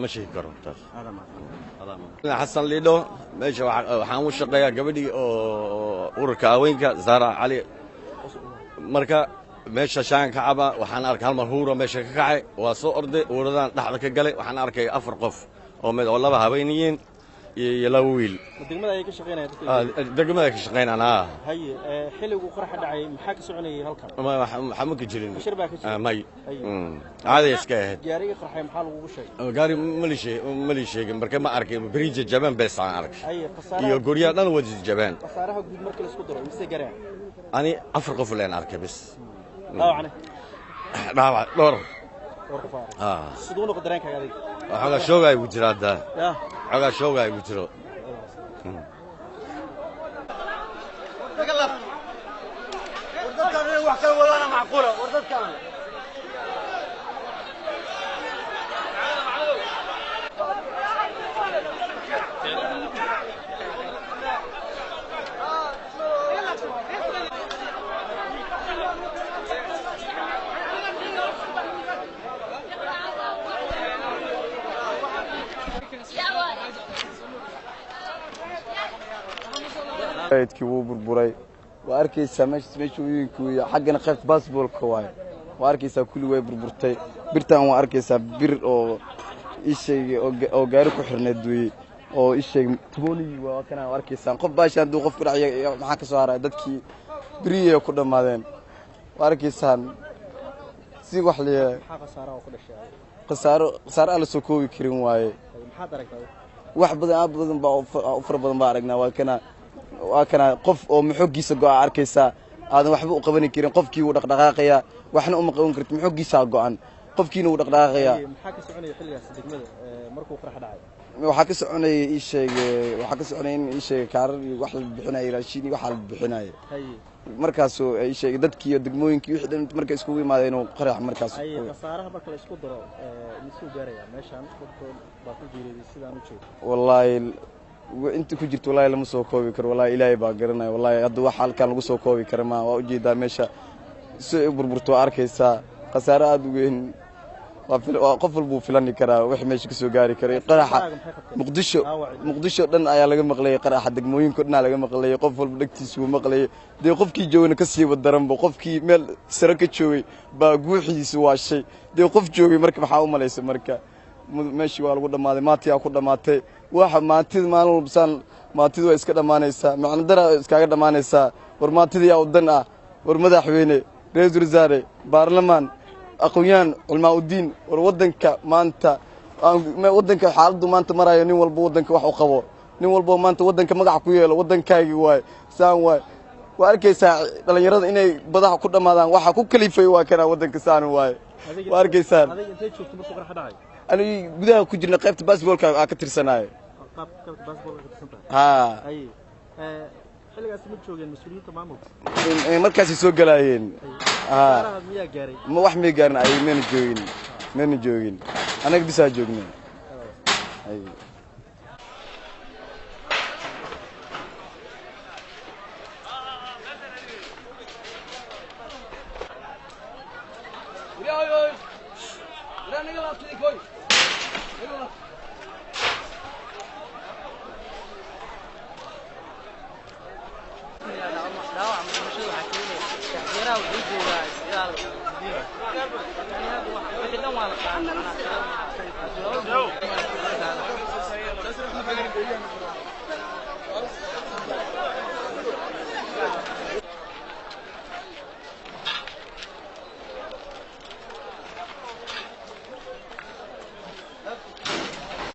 Ma sheegi karo taas. Xasan Liidho meesha waxaan u shaqeeyaa gabadhii oo ururka haweenka Zara Cali. Marka meesha shaan ka caba waxaan arkay hal mar huura meesha ka kacay, waa soo orday, uuradan dhexda ka galay. Waxaan arkay 4 qof oo mid oo 2 haweenyihiin iyo 2 wiil. Degmada ay ka shaqeynayaan dadka? Degmada ay ka shaqeynayaan, haa. Haye, xilligu qaraxa dhacay maxaa ka soconayay halkan? Waxa ma ka jirin. Shir baa ka jiray? May. Caadi iska ahayd. Gaariga qarxay maxaa lagugu sheegay? Gaari ma li sheegin, marka ma arkay biriija jaban bees aan arkay. Haye, khasaaraha iyo guryaha dhan wada jabeen. Khasaaraha guud marka la isku daro mise gareen? Ani 4 qof leen arkay bas. Dhaawacna? Dhaawac dhowr. Dhowr qof. Siduu noqon dareenkaaga adiga? Waxoogaa shoogaa igu jira hadda. Yaa? Waxoogaa shoogaa igu jiro. Wax kala wadaana macquula war dadkan. Aydkii wuu burburay, waa arkaysaa meesha weynku iyo xaggana qaybta baasboolka waaye, waa arkaysaa kulli way burburtay. Birtan waa arkaysaa bir oo ii sheegay oo gaari ku xirneed weeye oo ii sheegay tuboonigii waa kana, waa arkaysaan. Qof baasha hadduu qof ku dhacay maxaa ka soo haray? Dadkii birihii ku dhammaadeen, waa arkaysaan si wax la Maxaa khasaaraha oo ku dhashay? Khasaaro aan la soo koobi karin waaye. Maxaad aragtaa? Wax badan, aad badan baa u fara badan baa aragnaa. Waa kana qof oo maxoogiisa go'a arkaysaa, aadan waxba u qaban karin. Qofkii wuu dhaqdhaqaaqayaa, waxna uma qaban kartid, maxoogiisaa go'an, qofkiina wuu dhaqdhaqaaqayaa. Maxaa ka soconaya xilligaas degmada markuu qarax dhacay? Waxaa ka soconayay ii sheegay, waxaa ka soconayay in ii sheegay kaarar iyo wax la bixinayay, raashin iyo waxaa la bixinayay. Markaasuu ii sheegay dadkii iyo degmooyinkii wixii dhan markay iskugu yimaadeen inuu qarax markaas. Khasaaraha marka la isku daro misuu gaaraya meeshan? Dadka baa ku geeriyooday sidaan u jeedo. Wallaahi inta ku jirto wallaahi lama soo koobi karo, wallaahi Ilaahay baa garanaya. Wallaahi hadda wax halkan lagu soo koobi kara ma. Waa ujeedaa meesha si ay u burburto, waa arkaysaa khasaaro aad u weyn. Waa qof walbuu filani karaa wixii meesha ka soo gaari karay qaraxa. Muqdisho dhan ayaa laga maqlayay qaraxa, degmooyinka dhan ayaa laga maqlayay, qof walba dhegtiisa wuu maqlayay. Dee qofkii joogana ka siiba daranba, qofkii meel sare ka joogay baa guuxiisa waashay. Dee qof joogay marka maxaa u malaysa? Marka meeshii waa lagu dhammaaday, maantiyaa ku dhammaatay. Waxa maantida maalin walba saan maantida waa iska dhammaanaysaa, macno dara iskaaga dhammaanaysaa. War maantida yaa u dan ah? War madaxweyne, ra-iisul wasaare, baarlamaan, aqoon-yahan, culmaa udiin, war waddanka maanta, waddanka xaaladdu maanta marayo, nin walba waddanka wax u qabo, nin walba maanta waddanka magac ku yeelo, waddankaagii waay saan waay. Waa arkaysaa dhalinyarada inay badaha ku dhammaadaan, waxa ku kalifay waa kana waddanka saan waaye, waa arkaysaan. Aniga gudaha ku jirna qaybta baasboolka aa ka tirsanaayo. Haa, markaasay soo galaayeen. Ma wax may gaarin ay, mayna joogin, mayna joogin, anaga bisaa joognay.